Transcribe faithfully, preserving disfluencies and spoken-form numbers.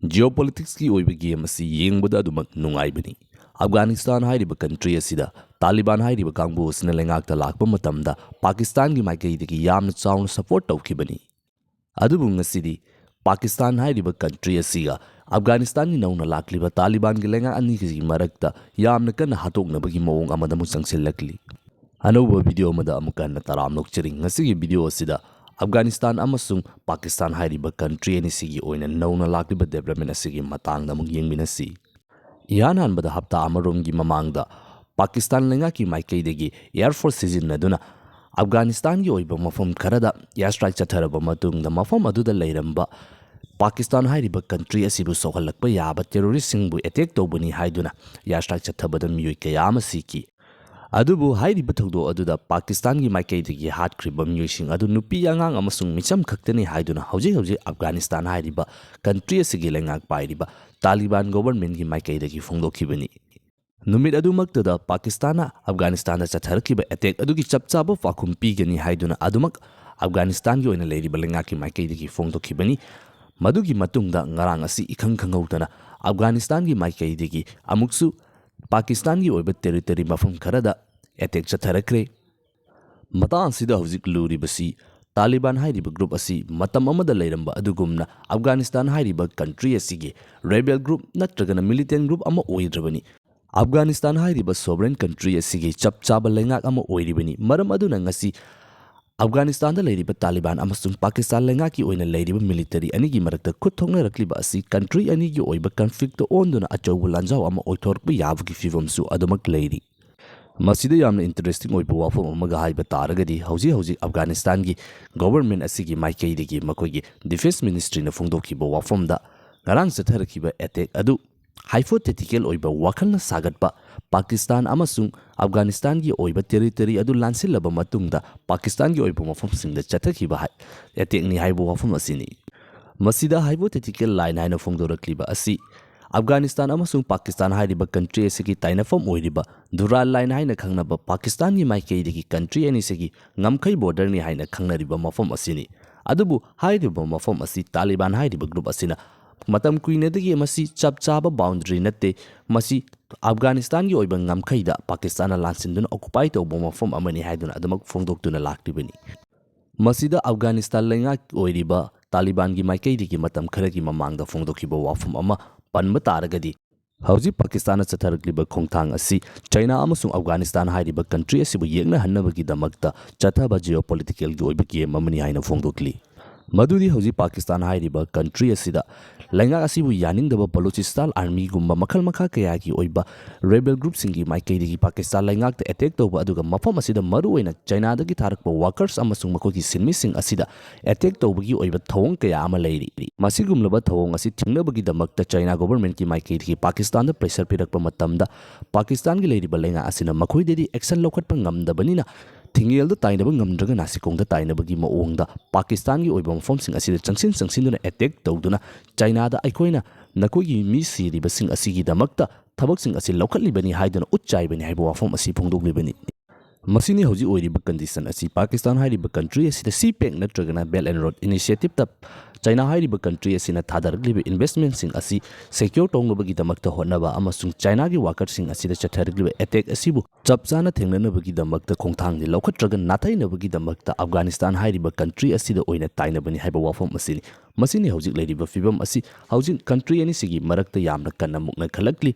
Geopoliticsꯀꯤ ꯑꯣꯏꯕ ꯒꯦꯝ ꯑꯁꯤ ꯌꯦꯡꯕꯗ ꯑꯗꯨꯃꯛ ꯅꯨꯡꯉꯥꯏꯕꯅꯤ꯫ ꯑꯐꯒꯥꯅꯤꯁꯇꯥꯟ ꯍꯥꯏꯔꯤꯕ ꯀꯟꯇ꯭ꯔꯤ ꯑꯁꯤꯗ ꯇꯥꯂꯤꯕꯥꯟ ꯍꯥꯏꯔꯤꯕ ꯀꯥꯡꯕꯨ ꯑꯁꯤꯅ ꯂꯩꯉꯥꯛꯇ ꯂꯥꯛꯄ ꯃꯇꯝꯗ ꯄꯥꯀꯤꯁꯇꯥꯟꯒꯤ ꯃꯥꯏꯀꯩꯗꯒꯤ ꯌꯥꯝꯅ ꯆꯥꯎꯅ ꯁꯄꯣꯔꯠ ꯇꯧꯈꯤꯕꯅꯤ꯫ ꯑꯗꯨꯕꯨ ꯉꯁꯤꯗꯤ ꯄꯥꯀꯤꯁꯇꯥꯟ ꯍꯥꯏꯔꯤꯕ ꯀꯟꯇ꯭ꯔꯤ ꯑꯁꯤꯒ ꯑꯐꯒꯥꯅꯤꯁꯇꯥꯟꯒꯤ ꯅꯧꯅ ꯂꯥꯛꯂꯤꯕ ꯇꯥꯂꯤꯕꯥꯟꯒꯤ ꯂꯩꯉꯥꯛ ꯑꯅꯤꯒꯤ ꯃꯔꯛꯇ ꯌꯥꯝꯅ ꯀꯟꯅ ꯍꯥꯠꯇꯣꯛꯅꯕꯒꯤ ꯃꯑꯣꯡ ꯑꯃꯗ ꯑꯃꯨꯛ ꯆꯪꯁꯤꯜꯂꯛꯂꯤ꯫ ꯑꯅꯧꯕ ꯚꯤꯗꯤꯑꯣ ꯑꯃꯗ ꯑꯃꯨꯛ ꯍꯟꯅ ꯇꯔꯥꯝꯅ ꯑꯣꯛꯆꯔꯤ꯫ ꯉꯁꯤꯒꯤ ꯚꯤꯗꯤꯑꯣ ꯑꯁꯤꯗ ꯑꯐꯒꯥꯅꯤꯁꯇꯥꯟ ꯑꯃꯁꯨꯡ ꯄꯥꯀꯤꯁꯇꯥꯟ ꯍꯥꯏꯔꯤꯕ ꯀꯟꯇ꯭ꯔꯤ ꯑꯅꯤꯁꯤꯒꯤ ꯑꯣꯏꯅ ꯅꯧꯅ ꯂꯥꯛꯂꯤꯕ ꯗꯦꯕꯂꯞꯃꯦꯟ ꯑꯁꯤꯒꯤ ꯃꯇꯥꯡꯗ ꯑꯃꯨꯛ ꯌꯦꯡꯃꯤꯟꯅꯁꯤ꯫ ꯏꯍꯥꯟ ꯍꯥꯟꯕꯗ ꯍꯞꯇꯥ ꯑꯃꯔꯣꯝꯒꯤ ꯃꯃꯥꯡꯗ ꯄꯥꯀꯤꯁꯇꯥꯟ ꯂꯩꯉꯥꯛꯀꯤ ꯃꯥꯏꯀꯩꯗꯒꯤ ꯑꯦꯌꯔ ꯐꯣꯔꯁ ꯁꯤꯖꯤꯟꯅꯗꯨꯅ ꯑꯐꯒꯥꯅꯤꯁꯇꯥꯟꯒꯤ ꯑꯣꯏꯕ ꯃꯐꯝ ꯈꯔꯗ ꯑꯦꯌꯔ ꯁ꯭ꯇ꯭ꯔꯥꯏꯛ ꯆꯠꯊꯔꯕ ꯃꯇꯨꯡꯗ ꯃꯐꯝ ꯑꯗꯨꯗ ꯂꯩꯔꯝꯕ ꯄꯥꯀꯤꯁꯇꯥꯟ ꯍꯥꯏꯔꯤꯕ ꯀꯟꯇ꯭ꯔꯤ ꯑꯁꯤꯕꯨ ꯁꯣꯛꯍꯜꯂꯛꯄ ꯌꯥꯕ ꯇꯦꯔꯣꯔꯤꯁ꯭ꯠꯁꯤꯡꯕꯨ ꯑꯦꯇꯦꯛ ꯇꯧꯕꯅꯤ ꯍꯥꯏꯗꯨꯅ ꯑꯦꯌꯔ ꯁ꯭ꯇ꯭ꯔꯥꯏꯛ ꯆꯠꯊꯕꯗ ꯃꯤꯑꯣꯏ ꯀꯌꯥ ꯑꯃ ꯁꯤꯈꯤ꯫ ꯑꯗꯨꯕꯨ ꯍꯥꯏꯔꯤꯕ ꯊꯧꯗꯣꯛ ꯑꯗꯨꯗ ꯄꯥꯀꯤꯁꯇꯥꯟꯒꯤ ꯃꯥꯏꯀꯩꯗꯒꯤ ꯍꯥꯠꯈ꯭ꯔꯤꯕ ꯃꯤꯑꯣꯏꯁꯤꯡ ꯑꯗꯨ ꯅꯨꯄꯤ ꯑꯉꯥꯡ ꯑꯃꯁꯨꯡ ꯃꯤꯆꯝ ꯈꯛꯇꯅꯤ ꯍꯥꯏꯗꯨꯅ ꯍꯧꯖꯤꯛ ꯍꯧꯖꯤꯛ ꯑꯐꯒꯥꯅꯤꯁꯇꯥꯟ ꯍꯥꯏꯔꯤꯕ ꯀꯟꯇ꯭ꯔꯤ ꯑꯁꯤꯒꯤ ꯂꯩꯉꯥꯛ ꯄꯥꯏꯔꯤꯕ ꯇꯥꯂꯤꯕꯥꯟ ꯒꯣꯚꯔꯟꯃꯦꯟꯠꯀꯤ ꯃꯥꯏꯀꯩꯗꯒꯤ ꯐꯣꯡꯗꯣꯛꯈꯤꯕꯅꯤ꯫ ꯅꯨꯃꯤꯠ ꯑꯗꯨꯃꯛꯇꯗ ꯄꯥꯀꯤꯁꯇꯥꯟꯅ ꯑꯐꯒꯥꯅꯤꯁꯇꯥꯟꯗ ꯆꯠꯊꯔꯛꯈꯤꯕ ꯑꯦꯇꯦꯛ ꯑꯗꯨꯒꯤ ꯆꯞ ꯆꯥꯕ ꯄꯥꯎꯈꯨꯝ ꯄꯤꯒꯅꯤ ꯍꯥꯏꯗꯨꯅ ꯑꯗꯨꯃꯛ ꯑꯐꯒꯥꯅꯤꯁꯇꯥꯟꯒꯤ ꯑꯣꯏꯅ ꯂꯩꯔꯤꯕ ꯂꯩꯉꯥꯛꯀꯤ ꯃꯥꯏꯀꯩꯗꯒꯤ ꯐꯣꯡꯗꯣꯛꯈꯤꯕꯅꯤ꯫ ꯃꯗꯨꯒꯤ ꯃꯇꯨꯡꯗ ꯉꯔꯥꯡ ꯑꯁꯤ ꯏꯈꯪ ꯈꯪꯍꯧꯗꯅ ꯑꯐꯒꯥꯅꯤꯁꯇꯥꯟꯒꯤ ꯃꯥꯏꯀꯩꯗꯒꯤ ꯑꯃꯨꯛꯁꯨ ꯄꯥꯀꯤꯁꯇꯥꯟꯒꯤ ꯑꯣꯏꯕ ꯇꯦꯔꯤꯇꯣꯔꯤ ꯃꯐꯝ ꯈꯔꯗ ꯑꯦꯇꯦꯛ ꯆꯠꯊꯔꯛꯈ꯭ꯔꯦ꯫ ꯃꯇꯥꯡ ꯑꯁꯤꯗ ꯍꯧꯖꯤꯛ ꯂꯨꯔꯤꯕꯁꯤ ꯇꯥꯂꯤꯕꯥꯟ ꯍꯥꯏꯔꯤꯕ ꯒ꯭ꯔꯨꯞ ꯑꯁꯤ ꯃꯇꯝ ꯑꯃꯗ ꯂꯩꯔꯝꯕ ꯑꯗꯨꯒꯨꯝꯅ ꯑꯐꯒꯥꯅꯤꯁꯇꯥꯟ ꯍꯥꯏꯔꯤꯕ ꯀꯟꯇ꯭ꯔꯤ ꯑꯁꯤꯒꯤ ꯔꯦꯕꯦꯜ ꯒ꯭ꯔꯨꯞ ꯅꯠꯇ꯭ꯔꯒꯅ ꯃꯤꯂꯤꯇꯦꯟ ꯒ꯭ꯔꯨꯞ ꯑꯃ ꯑꯣꯏꯗ꯭ꯔꯕꯅꯤ꯫ ꯑꯐꯒꯥꯅꯤꯁꯇꯥꯟ ꯍꯥꯏꯔꯤꯕ ꯁꯣꯚꯔꯦꯟ ꯀꯟꯇ꯭ꯔꯤ ꯑꯁꯤꯒꯤ ꯆꯞ ꯆꯥꯕ ꯂꯩꯉꯥꯛ ꯑꯃ ꯑꯣꯏꯔꯤꯕꯅꯤ꯫ ꯃꯔꯝ ꯑꯗꯨꯅ ꯉꯁꯤ ꯑꯐꯒꯥꯅꯤꯁꯇꯥꯟꯗ ꯂꯩꯔꯤꯕ ꯇꯥꯂꯤꯕꯥꯟ ꯑꯃꯁꯨꯡ ꯄꯥꯀꯤꯁꯇꯥꯟ ꯂꯩꯉꯥꯛꯀꯤ ꯑꯣꯏꯅ ꯂꯩꯔꯤꯕ ꯃꯤꯂꯤꯇꯔꯤ ꯑꯅꯤꯒꯤ ꯃꯔꯛꯇ ꯈꯨꯠ ꯊꯣꯛꯅꯔꯛꯂꯤꯕ ꯑꯁꯤ ꯀꯟꯇ꯭ꯔꯤ ꯑꯅꯤꯒꯤ ꯑꯣꯏꯕ ꯀꯟꯐ꯭ꯂꯤꯛꯇ ꯑꯣꯟꯗꯨꯅ ꯑꯆꯧꯕ ꯂꯥꯟꯖꯥꯎ ꯑꯃ ꯑꯣꯏꯊꯣꯔꯛꯄ ꯌꯥꯕꯒꯤ ꯐꯤꯕꯝꯁꯨ ꯑꯗꯨꯃꯛ ꯂꯩꯔꯤ꯫ ꯃꯁꯤꯗ ꯌꯥꯝꯅ ꯏꯟꯇꯔꯦꯁꯇꯤꯡ ꯑꯣꯏꯕ ꯋꯥꯐꯝ ꯑꯃꯒ ꯍꯥꯏꯕ ꯇꯥꯔꯒꯗꯤ, ꯍꯧꯖꯤꯛ ꯍꯧꯖꯤꯛ ꯑꯐꯒꯥꯅꯤꯁꯇꯥꯟꯒꯤ ꯒꯣꯚꯔꯟꯃꯦꯟꯠ ꯑꯁꯤꯒꯤ ꯃꯥꯏꯀꯩꯗꯒꯤ ꯃꯈꯣꯏꯒꯤ ꯗꯤꯐꯦꯟꯁ ꯃꯤꯅꯤꯁꯇ꯭ꯔꯤꯅ ꯐꯣꯡꯗꯣꯛꯈꯤꯕ ꯋꯥꯐꯝꯗ, ꯉꯔꯥꯡ ꯆꯠꯊꯔꯛꯈꯤꯕ ꯑꯦꯇꯦꯛ ꯑꯗꯨ ꯍꯥꯏꯄꯣꯊꯦꯇꯤꯀꯦꯜ ꯑꯣꯏꯕ ꯋꯥꯈꯜꯅ ꯁꯥꯒꯠꯄ ꯄꯥꯀꯤꯁꯇꯥꯟ ꯑꯃꯁꯨꯡ ꯑꯐꯒꯥꯅꯤꯁꯇꯥꯟꯒꯤ ꯑꯣꯏꯕ ꯇꯦꯔꯤꯇꯣꯔꯤ ꯑꯗꯨ ꯂꯥꯟꯁꯤꯜꯂꯕ ꯃꯇꯨꯡꯗ ꯄꯥꯀꯤꯁꯇꯥꯟꯒꯤ ꯑꯣꯏꯕ ꯃꯐꯝꯁꯤꯡꯗ ꯆꯠꯊꯈꯤꯕ ꯍꯥꯏ-, ꯑꯦꯇꯦꯛꯅꯤ ꯍꯥꯏꯕ ꯋꯥꯐꯝ ꯑꯁꯤꯅꯤ꯫ ꯃꯁꯤꯗ ꯍꯥꯏꯄꯣꯊꯦꯇꯤꯀꯦꯜ ꯂꯥꯏꯟ ꯍꯥꯏꯅ ꯐꯣꯡꯗꯣꯔꯛꯂꯤꯕ ꯑꯁꯤ ꯑꯐꯒꯥꯅꯤꯁꯇꯥꯟ ꯑꯃꯁꯨꯡ ꯄꯥꯀꯤꯁꯇꯥꯟ ꯍꯥꯏꯔꯤꯕ ꯀꯟꯇ꯭ꯔꯤ ꯑꯁꯤꯒꯤ ꯇꯥꯏꯅꯐꯝ ꯑꯣꯏꯔꯤꯕ ꯗꯨꯔꯥꯟ ꯂꯥꯏꯟ ꯍꯥꯏꯅ ꯈꯪꯅꯕ ꯄꯥꯀꯤꯁꯇꯥꯟꯒꯤ ꯃꯥꯏꯀꯩꯗꯒꯤ ꯀꯟꯇ꯭ꯔꯤ ꯑꯅꯤꯁꯤꯒꯤ ꯉꯝꯈꯩ ꯕꯣꯔꯗꯔꯅꯤ ꯍꯥꯏꯅ ꯈꯪꯅꯔꯤꯕ ꯃꯐꯝ ꯑꯁꯤꯅꯤ꯫ ꯑꯗꯨꯕꯨ ꯍꯥꯏꯔꯤꯕ ꯃꯐꯝ ꯑꯁꯤ ꯇꯥꯂꯤꯕꯥꯟ ꯍꯥꯏꯔꯤꯕ ꯒ꯭ꯔꯨꯞ ꯑꯁꯤꯅ ꯃꯇꯝ ꯀꯨꯏꯅꯗꯒꯤ ꯃꯁꯤ ꯆꯞ ꯆꯥꯕ ꯕꯥꯎꯟꯗꯔꯤ ꯅꯠꯇꯦ, ꯃꯁꯤ ꯑꯐꯒꯥꯅꯤꯁꯇꯥꯟꯒꯤ ꯑꯣꯏꯕ ꯉꯝꯈꯩꯗ ꯄꯥꯀꯤꯁꯇꯥꯟꯅ ꯂꯥꯟꯁꯤꯟꯗꯨꯅ ꯑꯣꯀꯨꯄꯥꯏ ꯇꯧꯕ ꯃꯐꯝ ꯑꯃꯅꯤ ꯍꯥꯏꯗꯨꯅ ꯑꯗꯨꯃꯛ ꯐꯣꯡꯗꯣꯛꯇꯨꯅ ꯂꯥꯛꯂꯤꯕꯅꯤ꯫ ꯃꯁꯤꯗ ꯑꯐꯒꯥꯅꯤꯁꯇꯥꯟ ꯂꯩꯉꯥꯛ ꯑꯣꯏꯔꯤꯕ ꯇꯥꯂꯤꯕꯥꯟꯒꯤ ꯃꯥꯏꯀꯩꯗꯒꯤ ꯃꯇꯝ ꯈꯔꯒꯤ ꯃꯃꯥꯡꯗ ꯐꯣꯡꯗꯣꯛꯈꯤꯕ ꯋꯥꯐꯝ ꯑꯃ ꯄꯟꯕ ꯇꯥꯔꯒꯗꯤ, ꯍꯧꯖꯤꯛ ꯄꯥꯀꯤꯁꯇꯥꯟꯅ ꯆꯠꯊꯔꯛꯂꯤꯕ ꯈꯣꯡꯊꯥꯡ ꯑꯁꯤ ꯆꯥꯏꯅꯥ ꯑꯃꯁꯨꯡ ꯑꯐꯒꯥꯅꯤꯁꯇꯥꯟ ꯍꯥꯏꯔꯤꯕ ꯀꯟꯇ꯭ꯔꯤ ꯑꯁꯤꯕꯨ ꯌꯦꯛꯅꯍꯟꯅꯕꯒꯤꯗꯃꯛꯇ ꯆꯠꯊꯕ ꯖꯤꯑꯣꯄꯣꯂꯤꯇꯤꯀꯦꯜꯒꯤ ꯑꯣꯏꯕ ꯒꯦꯝ ꯑꯃꯅꯤ ꯍꯥꯏꯅ ꯐꯣꯡꯗꯣꯛꯂꯤ꯫ ꯃꯗꯨꯗꯤ ꯍꯧꯖꯤꯛ ꯄꯥꯀꯤꯁꯇꯥꯟ ꯍꯥꯏꯔꯤꯕ ꯀꯟꯇ꯭ꯔꯤ ꯑꯁꯤꯗ ꯂꯩꯉꯥꯛ ꯑꯁꯤꯕꯨ ꯌꯥꯅꯤꯡꯗꯕ ꯕꯂꯨꯆꯤꯁꯇꯥꯟ ꯑꯥꯔꯃꯤꯒꯨꯝꯕ ꯃꯈꯜ ꯃꯈꯥ ꯀꯌꯥꯒꯤ ꯑꯣꯏꯕ ꯔꯦꯕꯦꯜ ꯒ꯭ꯔꯨꯞꯁꯤꯡꯒꯤ ꯃꯥꯏꯀꯩꯗꯒꯤ ꯄꯥꯀꯤꯁꯇꯥꯟ ꯂꯩꯉꯥꯛꯇ ꯑꯦꯇꯦꯛ ꯇꯧꯕ, ꯑꯗꯨꯒ ꯃꯐꯝ ꯑꯁꯤꯗ ꯃꯔꯨꯑꯣꯏꯅ ꯆꯥꯏꯅꯥꯗꯒꯤ ꯊꯥꯔꯛꯄ ꯋꯥꯔꯀꯔꯁ ꯑꯃꯁꯨꯡ ꯃꯈꯣꯏꯒꯤ ꯁꯤꯟꯃꯤꯁꯤꯡ ꯑꯁꯤꯗ ꯑꯦꯇꯦꯛ ꯇꯧꯕꯒꯤ ꯑꯣꯏꯕ ꯊꯧꯑꯣꯡ ꯀꯌꯥ ꯑꯃ ꯂꯩꯔꯤ꯫ ꯃꯁꯤꯒꯨꯝꯂꯕ ꯊꯧꯑꯣꯡ ꯑꯁꯤ ꯊꯤꯡꯅꯕꯒꯤꯗꯃꯛꯇ ꯆꯥꯏꯅꯥ ꯒꯣꯚꯔꯟꯃꯦꯟꯠꯀꯤ ꯃꯥꯏꯀꯩꯗꯒꯤ ꯄꯥꯀꯤꯁꯇꯥꯟꯗ ꯄ꯭ꯔꯦꯁꯔ ꯄꯤꯔꯛꯄ ꯃꯇꯝꯗ ꯄꯥꯀꯤꯁꯇꯥꯟꯒꯤ ꯂꯩꯔꯤꯕ ꯂꯩꯉꯥꯛ ꯑꯁꯤꯅ ꯃꯈꯣꯏꯗꯗꯤ ꯑꯦꯛꯁꯟ ꯂꯧꯈꯠꯄ ꯉꯝꯗꯕꯅꯤꯅ, ꯊꯤꯡꯉꯦꯜꯗ ꯇꯥꯏꯅꯕ ꯉꯝꯗ꯭ꯔꯒ ꯅꯥꯁꯤꯀꯣꯡꯗ ꯇꯥꯏꯅꯕꯒꯤ ꯃꯑꯣꯡꯗ ꯄꯥꯀꯤꯁꯇꯥꯟꯒꯤ ꯑꯣꯏꯕ ꯃꯐꯝꯁꯤꯡ ꯑꯁꯤꯗ ꯆꯪꯁꯤꯟ ꯆꯪꯁꯤꯟꯗꯨꯅ ꯑꯦꯇꯦꯛ ꯇꯧꯗꯨꯅ ꯆꯥꯏꯅꯥꯗ ꯑꯩꯈꯣꯏꯅ ꯅꯈꯣꯏꯒꯤ ꯃꯤ ꯁꯤꯔꯤꯕꯁꯤꯡ ꯑꯁꯤꯒꯤꯗꯃꯛꯇ ꯊꯕꯛꯁꯤꯡ ꯑꯁꯤ ꯂꯧꯈꯠꯂꯤꯕꯅꯤ ꯍꯥꯏꯗꯨꯅ ꯎꯠ ꯆꯥꯏꯕꯅꯤ ꯍꯥꯏꯕ ꯋꯥꯐꯝ ꯑꯁꯤ ꯐꯣꯡꯗꯣꯛꯂꯤꯕꯅꯤ꯫ ꯃꯁꯤꯅꯤ ꯍꯧꯖꯤꯛ ꯑꯣꯏꯔꯤꯕ ꯀꯟꯗꯤꯁꯟ ꯑꯁꯤ꯫ ꯄꯥꯀꯤꯁꯇꯥꯟ ꯍꯥꯏꯔꯤꯕ ꯀꯟꯇ꯭ꯔꯤ ꯑꯁꯤꯗ ꯁꯤ ꯄꯦꯛ ꯅꯠꯇ꯭ꯔꯒꯅ ꯕꯦꯜꯠ ꯑꯦꯟ ꯔꯣꯗ ꯏꯅꯤꯁꯤꯌꯦꯇꯤꯞꯇ ꯆꯥꯏꯅꯥ ꯍꯥꯏꯔꯤꯕ ꯀꯟꯇ꯭ꯔꯤ ꯑꯁꯤꯅ ꯊꯥꯗꯔꯛꯂꯤꯕ ꯏꯟꯚꯦꯁ꯭ꯠꯃꯦꯟꯠꯁꯤꯡ ꯑꯁꯤ ꯁꯦꯀ꯭ꯌꯣꯔ ꯇꯧꯅꯕꯒꯤꯗꯃꯛꯇ ꯍꯣꯠꯅꯕ ꯑꯃꯁꯨꯡ ꯆꯥꯏꯅꯥꯒꯤ ꯋꯥꯔꯀꯔꯁꯤꯡ ꯑꯁꯤꯗ ꯆꯠꯊꯔꯛꯂꯤꯕ ꯑꯦꯇꯦꯛ ꯑꯁꯤꯕꯨ ꯆꯞ ꯆꯥꯅ ꯊꯦꯡꯅꯅꯕꯒꯤꯗꯃꯛꯇ ꯈꯣꯡꯊꯥꯡꯁꯤ ꯂꯧꯈꯠꯇ꯭ꯔꯒ ꯅꯥꯊꯩꯅꯕꯒꯤꯗꯃꯛꯇ ꯑꯐꯒꯥꯅꯤꯁꯇꯥꯟ ꯍꯥꯏꯔꯤꯕ ꯀꯟꯇ꯭ꯔꯤ ꯑꯁꯤꯗ ꯑꯣꯏꯅ ꯇꯥꯏꯅꯕꯅꯤ ꯍꯥꯏꯕ ꯋꯥꯐꯝ ꯑꯁꯤꯅꯤ꯫ ꯃꯁꯤꯅꯤ ꯍꯧꯖꯤꯛ ꯂꯩꯔꯤꯕ ꯐꯤꯕꯝ ꯑꯁꯤ꯫ ꯍꯧꯖꯤꯛ ꯀꯟꯇ꯭ꯔꯤ ꯑꯅꯤꯁꯤꯒꯤ ꯃꯔꯛꯇ ꯌꯥꯝꯅ ꯀꯟꯅ ꯃꯨꯛꯅꯈꯠꯂꯛꯂꯤ꯫